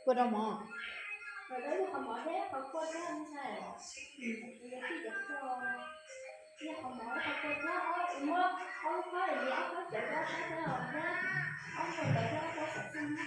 Kua rau mov. Los rau ib qho mov thiab qhov kua thiab ntxhais. Yog tij cov kua, ib qho mov ib qho kua thiab ob, muab ob lub khob li ob khob cawv thiab ob khob thiab os thiab ob khob ntawd thiab ob khob xov xwm na.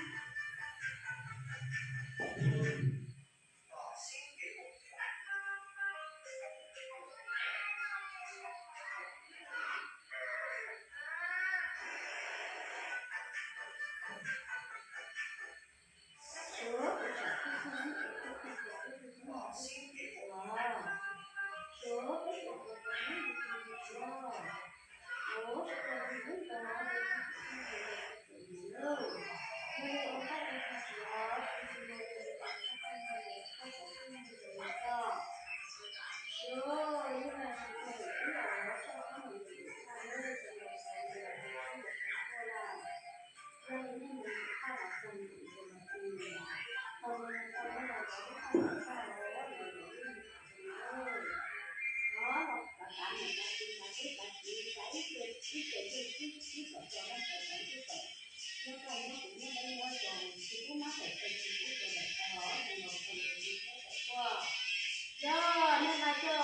Yog nej nqa coj,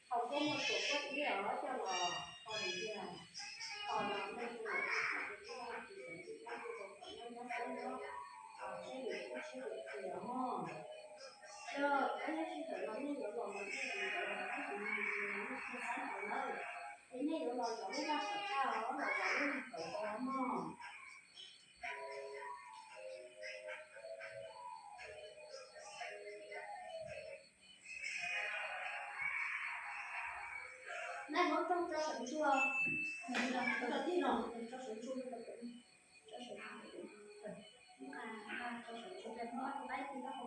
thaum koj muaj tuam koj ib os coj los kho li tiag. Kho no nej tus niam tus txiv tus tub tus ntxhais tus poj tus nyob nyob xwb nyob, saib lwm tus sib lwm tiag mog. Yog peb nyob sij hawm no nej yuav los los nej tus ntawd los tus ntawd nej thiaj xav ntawd na. Es nej yuav los zov lub vaj tom qab os, los zov lub vaj tom qab mog. Naj muab rooj rau sawv ntsug, rau tij no, rau sawv ntsug, rau sawv ntsug, rau sawv ntsug, rau ob tug qaib tij no.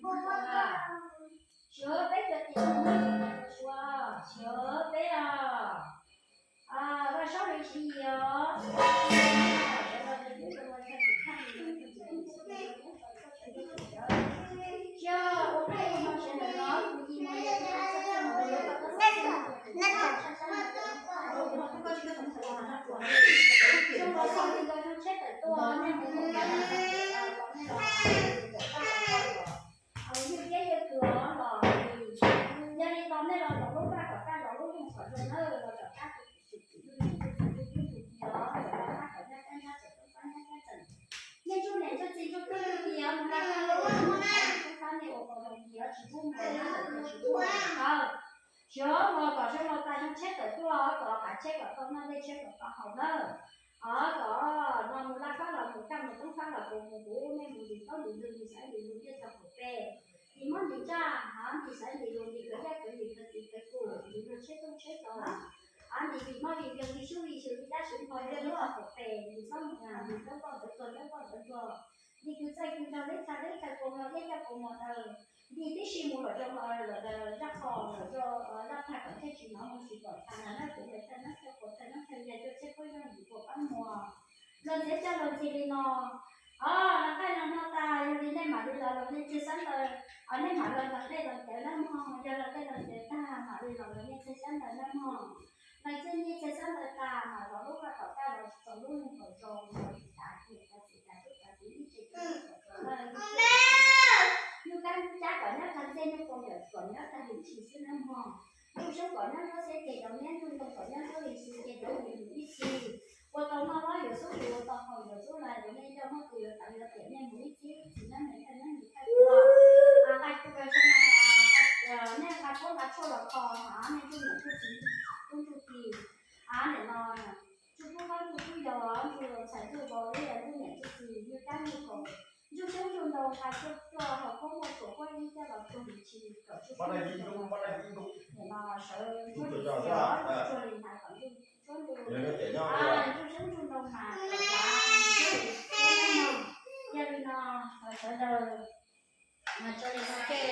Sawv peb cov txiv tub, sawv peb os. Vaj Saub Lis siv yim os. Sawv daws twb ua tag kis thaj li, ua tag kis thaj li, ua tag kis thaj li, ua tag kis thaj li, ua tag kis thaj li. Yog li tos nej los zov lub vaj kom kaj, zov lub loog kom zoo nawb, los zov qab tus tsis txim tus tsis txim tus tsis txim os, zov qab kom nyab qab nyab txeem, qab nyab qab txeem. Nej ntsuj niam ntsuj txiv ntsuj tub ntsuj ki os, mus nqa qab los ua ntsuj qab, nej ua qab los ki os, tsis pub mus nqa qab los tsis pub mus nqa qab. Sawv los kom sawv los tas zoo tsheb tawm tuaj, kom qav tsheb kom tau noj, dej tsheb kom tau haus nawb. Os, kom no mus laj fab los mus kaj, mus toob fab los mus kuv, nej mus ntim taub ntim ntug ntim xaiv ntim lus ntiaj teb qaum pem, ntim mob ntim ntsaj, ntim xaiv ntim lus ntim khawv yaj khawv yim khawv txiv khawv kum, ntim lus tsheb tooj tsheb tau, ntim vim mob vim nkeeg vim sub vim xyw vim dab vim npog vim lub qaum pem, ntim txob mus ntim txob poj ntawv txog txob poj ntawv txog, ntim kws txaij kws nrog leb txag leb txaij kua muag leb caj kua muag taw, ntim tib si mus los rau zaj qhov los rau zaj tag kom thiaj tsis hnov mus tsis pom tag na, kuv yog thaj nab thaj quas thaj nab thaj yaj cuaj txhiab khaub yaj ntim kua pab muag. Los ntxiv coj los ntxhi li no. Os, los nqaij los hno tas, yog li nej mam li los los nej txiag xab ntawv, os, nej mam los los dej los cawv nawb mog, yog los dej los cawv tag mam li los los nej txiag xab ntawv nawb mog. Los txiag nej txiag xab ntawv tas mam zov lub vaj kom kaj los zov lub loog kom zoo, zov txiv tav kiag, zov txiv tav tub tav kiv ib tse tub kom zoo, nyuj kab nyuj cab kom nyob tag ntxej, nyuj pov yawm kom nyob tag li tshis xwb nawb mog. Nyuj xyoob kom nyob nruab xeb ces zov nyab, nyuj ntoo kom nyob nruab li xwb ces zov li mus ib txhis. Ua tau noj los yuav xub, ua tau haus yuav xub, los yuav nej coj muab tus yuav tawv yuav tiam nej mus ib txhis ib txhis, nyob me thaj nyob me thaj tuaj. Nqaij tuaj zoo no, nej nqa khaub nqa tshuaj los kho, nej ntsuj niam ntsuj txiv tub ntsuj ki, nim no tsuj tub qaub tsuj tub yau, ntsuj ntxhais ntsuj vauv, ib yam ntsuj niam ntsuj txiv, nyuj kab nyuj kaus, ntsuj xyoob ntsuj ntoo nqa tuaj, tuaj haus khaub muaj tsuas huab ib coj los tuag mus tshis kom tsuj tub nim no sawv ntsuj tub tsuag li hnav kom ntsuj tsuab ntsuj, ntsuj xyoob ntsuj ntoo mas kom hlav ntsuj tsuab no. Yog li no sawv daws mas tso li no ke.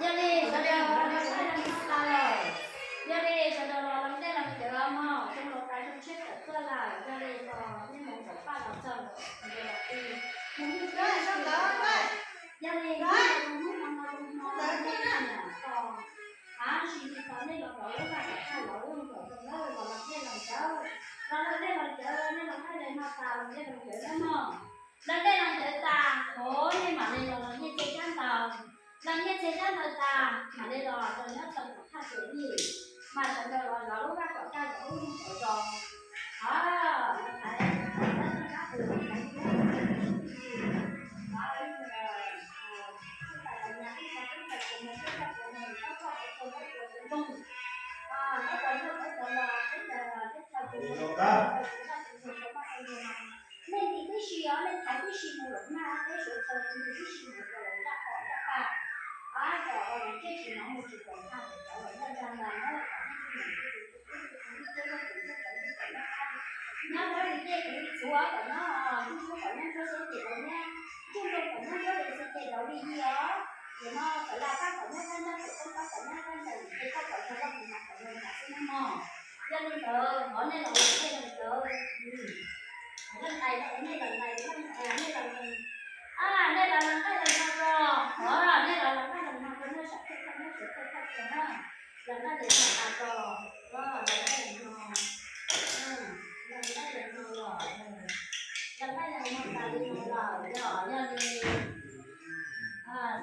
Yog li sawv daws los nqaij los hno tas lawm, yog li sawv daws los los dej los cawv mog, zoo los tas zoo tsheb tawm tuaj lawm, yog li los nej mus nkaum paj los txog lawm, mus nkaum paj los txog lawm, yog li hnub no no no nej niam tos, tab sis li tos nej los zov lub vaj kom kaj, zov lub loog kom zoo nawb, los los dej los cawv, los los dej los cawv, nej los nqaij los hno tas los dej los cawv nawb mog. Los dej los cawv tas, hov nej mam li los los nej txiag xab ntawv, los nej txiag xab ntawv tas mam li los rau nyob txog tom thaj tsam li, mas sawv daws los zov lub vaj kom kaj, zov lub loog kom zoo. Os, thaiv thaiv qab qus, thaiv lub loog kom zoo, nej ntim tib si os, nej thaiv tib si mus lawm mas peb sawv daws ntim tib si mus rau zaj qhov zaj qab, kom tsiaj tsis hnov mus tsis pom tag, kom cov uas ncaj ncees na, kom nej tus niam tus txiv tus tub tus kwv tus tij tus txhua tus nyob tau li tej kev txhuav kom nyob, ntsuj xyoob kom nyob nruab xeb ces zov nyab, ntsuj ntoo kom nyob nruab li xeb ces zov li yig os. Nim no txawm lam paj kom nyob qab nrab, txawm koob pab kom nyob qab nrab, ces koj kom zog loj mus mas kom zog mus xwb nawb mog. Yog li ntawd hov nej los los dej los cawv, leej tais los nej los nqaij, nej los, nej los los nqaij los hno tso, hov nej los los nqaij los hno tso, nej sam phej thaj, nej sam phej thaj tso na, los nqaij los hno tas tso, los nqaij los hno, los nqaij los hno los, los nqaij los hno tas li no lawm, yog, yog li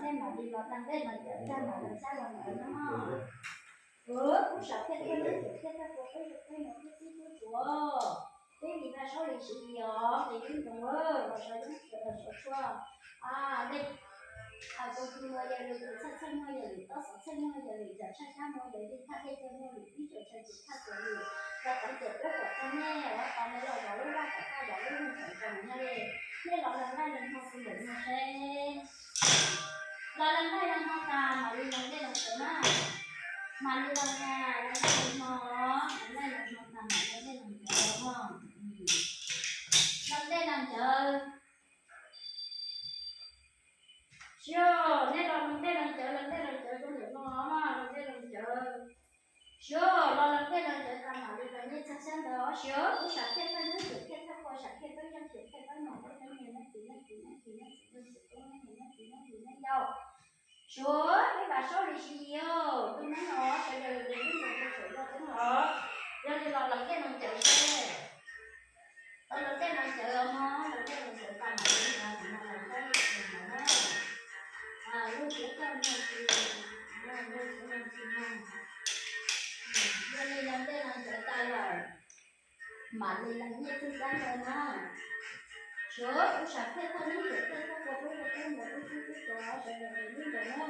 nej mam li los tag dej los cawv tag mam los sab los ntawd no. Kuv sam phej thaj, nej sam phej thaj, kuv peb yog peb mus tub txib tub txuas, peb li Vaj Saub Lis siv li os, peb yeej zoo los sawv yeej sawv daws sawv tshua, nej tus twg muaj yog lwm tus txhaj txhaj muaj yog lwm tus xov txhaj muaj yog lwm tus tshaj txhaj muaj yog lwm tus thaj dej txhaj muaj lwm tus tib tug tshaj txhaj txhua lwm, los teev tias pub kom txog nej, ua tau nej los zov lub vaj kom kaj, zov lub loog kom zoo nyob li. Nej los los nqaij los hno txhua lwm no seb. Los los nqaij los hno tas mam li los dej los cawv na. Mam li los nqaij los hno, los nqaij los hno tas mam li los dej los cawv os. Los dej los cawv. Sib Nej los lees dej lees cawv, lees dej lees cawv rau ntawm no, lees dej lees cawv. Sawv los lees dej lees cawv tas mam li los nyiaj txiag sab ntawd os. Sawv kuv sam thiaj thawj neeb, sawv thiaj thawj qhua, sam thiaj thawj yog, thiaj thawj no, thawj neeb niam neeb txiv neeb txiv neeb txiv neeb txiv neeb txiv neeb txiv neeb txiv neeb txiv neeb yau. Sawv peb vam saub li si os, tus neeb os, sawv daws lub nroog rau saum no os. Yog li los lees dej lees cawv seb. Los lees dej lees cawv os mog, lees dej lees cawv tas mam li los, mam li los saib li no na. Lub txiv toj no tsis, lub txiv no tsis no. Yog li lees dej lees cawv tas lawm, mam li los nyiaj txiag sab ntawd na. Sawv kuv sam thiaj thawj neeb, sawv thiaj thawj qhua, peb ua peb ntawd, peb txhib peb txhua, sawv daws lub nroog na.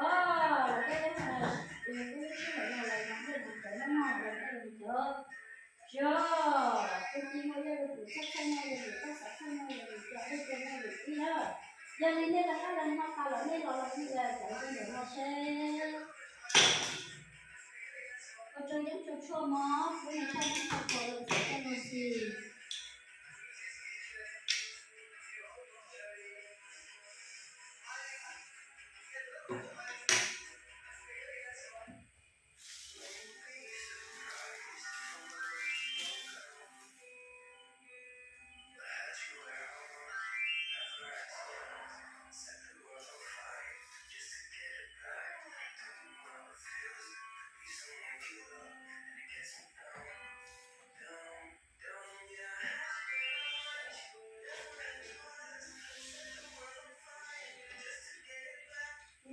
Os, peb, peb lub sij hawm no los lees dej lees cawv na mog, lees dej lees cawv. Sawv, tus ci muaj yog lus pum, txhaj txhaj muaj yog lus tob, xov txhaj muaj yog lus cov, ib tug muaj lus ib na. Yog li nej rov qab los noj tas los nej los los nyiaj cawv rau ntawm no seb. Ua rau yeeb rau tshuaj mog, pub nws tshaj yeeb tshaj tshuaj los txawm tej lus xis.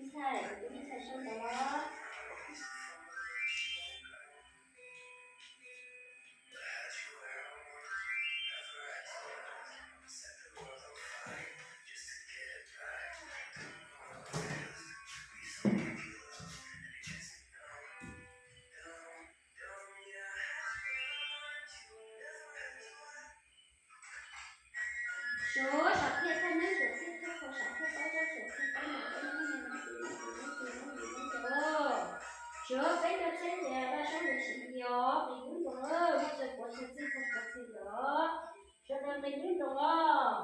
Ntxhais, kuv tus ntxhais sau ntawv los. Sawv, sam thiaj thawj neeb, sawv thiaj thawj qhua, sam thiaj tob rau, sawv thiaj tob no, peb neeb niam neeb txiv neeb txiv neeb txiv neeb txiv neeb txiv neeb txiv neeb. Sawv, peb cov txhiab ces vaj saub lus siv os, qis dub nroos, muaj txawg puav txhia txwj txhia puav txhia lawm. Sawv daws qis dub nroos os.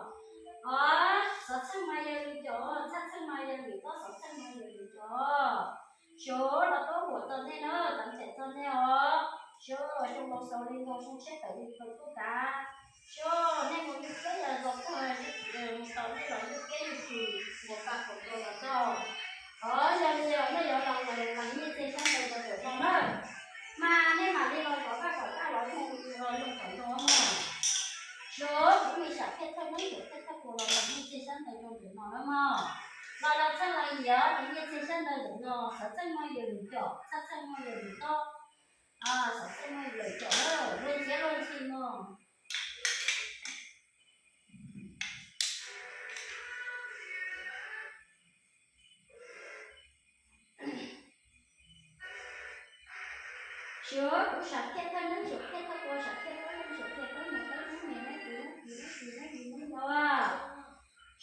Os, xov txheej mas yog lus cov, txhaj txheej mas yog lus tob, xov txheej mas yog lus cov. Sawv los tuab huam txog nej na, txav ntxim txog nej os. Sawv, zoo nkaus xaus li nkaus, zoo siab tawm li nkaus tuaj kav. Sawv, nej mus yug kiab yog los txog, mus tau nej los yug kiab yug khw, mus pab kom tau los txog. Os, yog li os, nej yuav los lees nyiaj txiag sab ntawd rau ntawm no na. Mas nej mam li los zov paj kom kaj los mus los lug kom no mog. Sawv, kuv me sam thiaj thawj neeb, sawv thiaj thawj qhua los lees nyiaj txiag sab ntawd rau ntawm no na mog. Los los txheej los yim os, lees nyiaj txiag sab ntawd ntawm no, xov txheej muaj yog lus cov, txhaj txheej muaj yog lus tob. Xov txheej muaj yog lus cov na, luag ntxhiab luag ntxhi mog. Sawv, kuv sam thiaj thawj neeb, sawv thiaj thawj qhua, sam thiaj tob rau, sawv thiaj tob no, tob neeb niam neeb txiv neeb txiv neeb txiv neeb txiv neeb yau.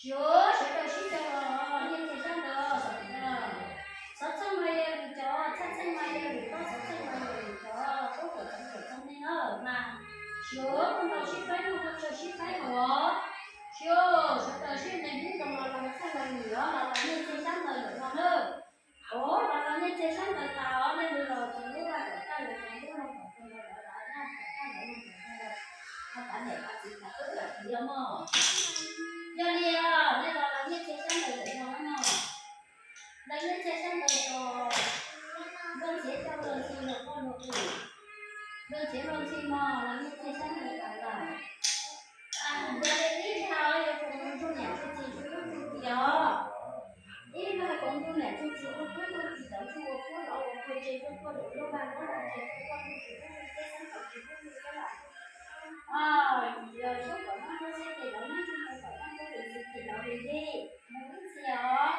Sawv, sawv daws sib cog los nyiaj txiag sab ntawd, xov txheej mas yog lus cov, txhaj txheej mas yog lus tob, xov txheej mas yog lus cov, tuab huam txav ntxim txog nej na mas. Sawv, kuj tau sib faib, kuj tau sib faib os. Sawv, sawv daws sib ntees dub nroos los los txheej los yim os, los los nyiaj txiag sab ntawd ntawm no na. Os, los los nyiaj txiag sab ntawd tas os, nej mus los txog lub vaj kom kaj los txog lub loog kom tau los los los naj kom kaj los loog kom tau los, ho tav niam tav txiv tav tub tav kiv os mog. Yog li os, nej los los nyiaj txiag sab ntawd ntawm no na mog. Los nyiaj txiag sab ntawd tos, luag ntxhiab coj luag ntxhi luag quaj luag qw, luag ntxhiab luag ntxhi mog, los nyiaj txiag sab ntawd tas lawm. Yog li ib zag yuav koom ntsuj niam ntsuj txiv ntsuj tub ntsuj kiv os. Ib zag koom ntsuj niam ntsuj txiv ntsuj tub ntsuj kiv cov ntsuj ua puab lov ua puag tse tuaj puag lub vaj lub tse tuaj puag ntsuj tsis pub ntsuj txiab xeeb tsis pub ntsuj txiab lam. Yog suab kom noj suab txiab ces lawv noj ntsuj mus kom noj nkuaj li ntxhi ces lawv li li. Mus ib txhia os.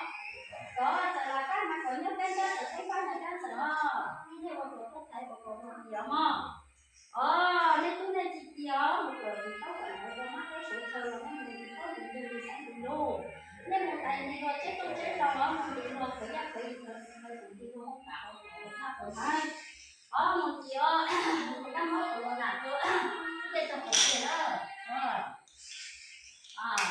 Kov txawm lam kab mas kom nyob peb nyob txawm peb kab nyob kab txawm os. Ib nej ua kom tuaj thaiv kom kom mus kiv os mog. Os, nej tub nej txiv kiv os, mus kom taub kom ntawv rau mab peb suav chaw los nej mus tis taub tis ntug li xeeb tis lug. Nej mus tais nti los tseb toj tseb los, mus nti los qhov yaj qhov yim los txiv qhov yim nti los hoob pab qhov qhov nab qhov nab. Os, mus kiv os, mus kab mob qhov los lam rau tej tog qhov tiag na. Os,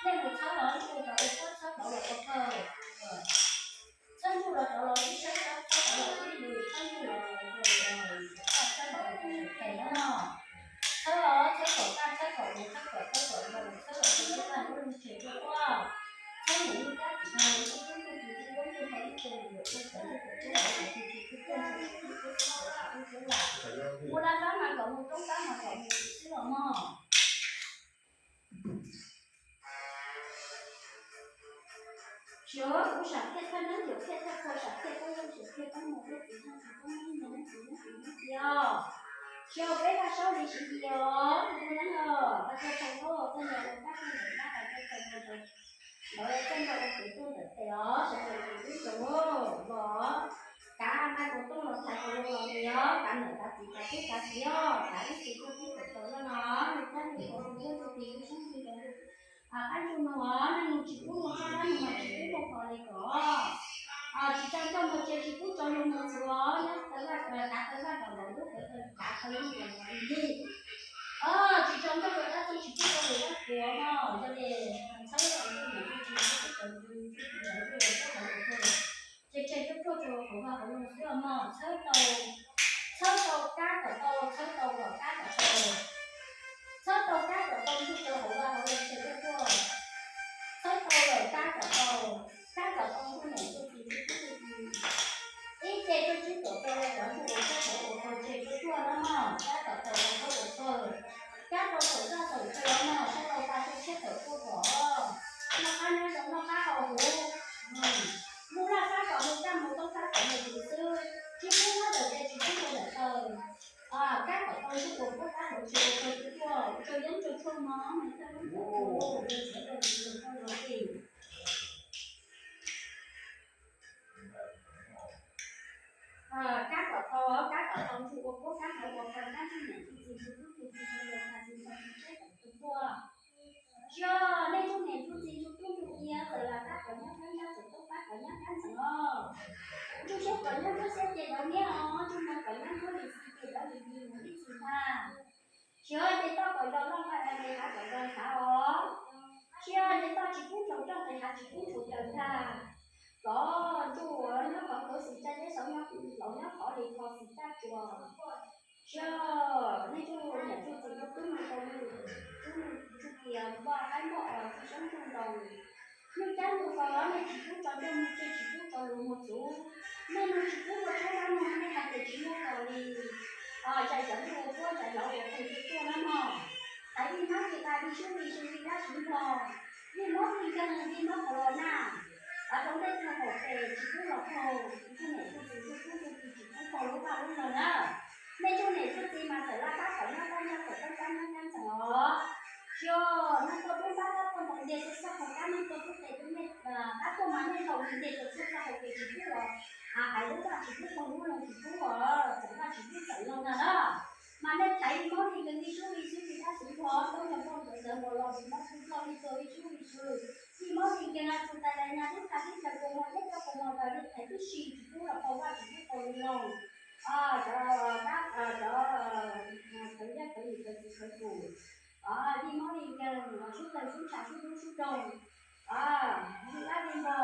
nej mus txhawb los ntsuj rau ua txhawb txhawb tau los Ua laj fab mas kom mus roob fab mas kom mus xwb los mog. Xyov kuv sam thiaj thawj neeb, yuav thiaj thawj qhua, sam thiaj koj yeej tsis thiaj koj mus thiaj txiv neej tsis koj mus ib ntsis neeb txiv neej txiv neej txiv os. Xyov peb Vaj Saub Lis Siv Yis os, tus neeb os, Vaj Tswv tau koj txoj ntawd ua kab txoj ntawd kab, Vaj Tswv tau ntawd ntawd txoj ntawd ua kev tuaj ntawm tes os, sawv daws tus tub tus los kav nqaij kaus tooj los thaiv kaus loos los li os, kav ntawm kav txiv kav tub kav txiv os, kav ib txwm tuaj tib kaum tau no no, nws kab nws kaus tus tuaj tus tis tus sab nti los qab ntsug no os, neej nus tsis pub mus txog dab nus mas tsis pub mus qhov li kom tsis tso ncauj mus tsev, tsis pub tso lus mus txhuv os, nyob tawv vaj kav tawv vaj kom nkaus lub qhov tawv kav tawv lub nkaus li li. Tsis tso ncauj rau dab tsi, tsis pub rau lus dab puav no, yog li txhawb rau tus niam tus txiv tus tub tus tis tus sawv ntxuj ua kab hauv ua kawg, ces tseg ruaj ruaj rau hauv vaj hauv loog xwb os mog. Txhawb tau, txhawb tau kab kom tau, txhawb tau kom kab kom tau, txhawb tau kab kom tau ntsuj rau hauv vaj hauv loog tseg ruaj ruaj, txhawb tau lawm kab kom tau, kab kom tau ntsuj niam ntsuj txiv ntsuj tub ntsuj ki. Ib ce tuaj tsib kaum rau cov ntsuj ua kab hauv ua kawg tseg ruaj ruaj no mog, kab kom tau ua kab ua kawg, kab tau txhaum zaj txhaum chaw no mog, sab laug pa tshuaj tshiab tawm tuaj kom noj qab nyob zoo noj qab haus huv, mus laj fab kom mus kaj, mus toob fab kom mus tus xwb, tsis pub nyob ntawm tsev tsis pub mus ntawm taw. Kab kom tau ntsuj ua kab hauv tseg ua kawg ruaj ruaj, tsau yeeb tsau tshuaj mog, nws thawj lub ntawd ua ua ua txiav rau tus tus tau los li. Kab kom tau, kab kom tau ntsuj ua kab hauv ua kawg, kab ntsuj niam ntsuj txiv ntsuj tub ntsuj ki ntsuj los tas ntsuj ntsuj tsheb tawm tus tuaj. Xyov nej ntsuj niam ntsuj txiv ntsuj tub ntsuj ki txawm lam kab kom nyob kab ncaj, txawm tuaj kab kom nyob kab ntxeev os. Ntsuj siab kom nyob ntsuj siab ces dov niab os, ntsuj nag kom nyob ntsuj lis xis ces dov lis lis mus ib txhis ntag. Xyov ces toj kom yog loj nqaij, nqaij ces hav kom yog hav os. Xyov ces toj tsis pub ntshaus roj ces hav tsis pub ntshaus caws ntag. Koj ntsuj ua nyob qhov kauv xis tsa deb xauv nyob laus nyob qhov li kho xis tsa tsua. Xyov nej ntsuj niam ntsuj txiv ntsuj tub ntsuj tau, ntsuj ntsuj kiag npoj qaib npoj os, ntsuj soob ntsuj ntoo. Nyuj cab ntsuj kos nej tsis pub tso ncauj mus tsev, tsis pub tso lus mus txhuv, nej nus tsis pub ua tshab dab nus, nej hais tias tsis muaj kos li. Zais cov ntsuj ua puab, zais lawv ua qhwv tuaj tuaj na mog. Hais vij mob vij qai vij sub vij sw vij dab sub npog, vij mob vij nkeeg vij mob qhov los nag. Rau ntej tug haum tes tsis pub los phaug, ntsuj niam ntsuj txiv ntsuj tub ntsuj ki tsis pub phaug lub vaj lub loog na. Nej ntsuj niam ntsuj txiv mas txawm laj kab kom nyob kab ncaj, txawm kab kab nyob kab ntxeev os. Xyov neeg tuaj pub npab kab tuaj ntaus ntiag tuaj txhaj qhaug kab, neeg tuaj pub tes tuaj nyiaj kab tuaj mas nyiaj ntaus ntiag tuaj txhaj qhaug tes tsis pub los hais lub vaj tsis pub phaug lub loog tsis pub os, txawm vaj tsis pub txawm loog ntag na. Mas nej thaiv vij mob vij nkeeg vij sub vij sw vij dab sub npog, tub npog npog ntawd ntawd npog los vij mob vij nkeeg vij sub vij sw, vij mob vij nkeeg txhua tais lais nyas tub tha tib chaw kua muag deb coj kua muag ntawd nej thaiv tib si tsis pub los phaug vaj tsis pub phaug lub loog. Cov dab, cov khawv yaj khawv yim khawv txiv khawv tus, vij mob vij nkeeg sub tawg sub ntsha sub dub sub doog, vij dab vij npog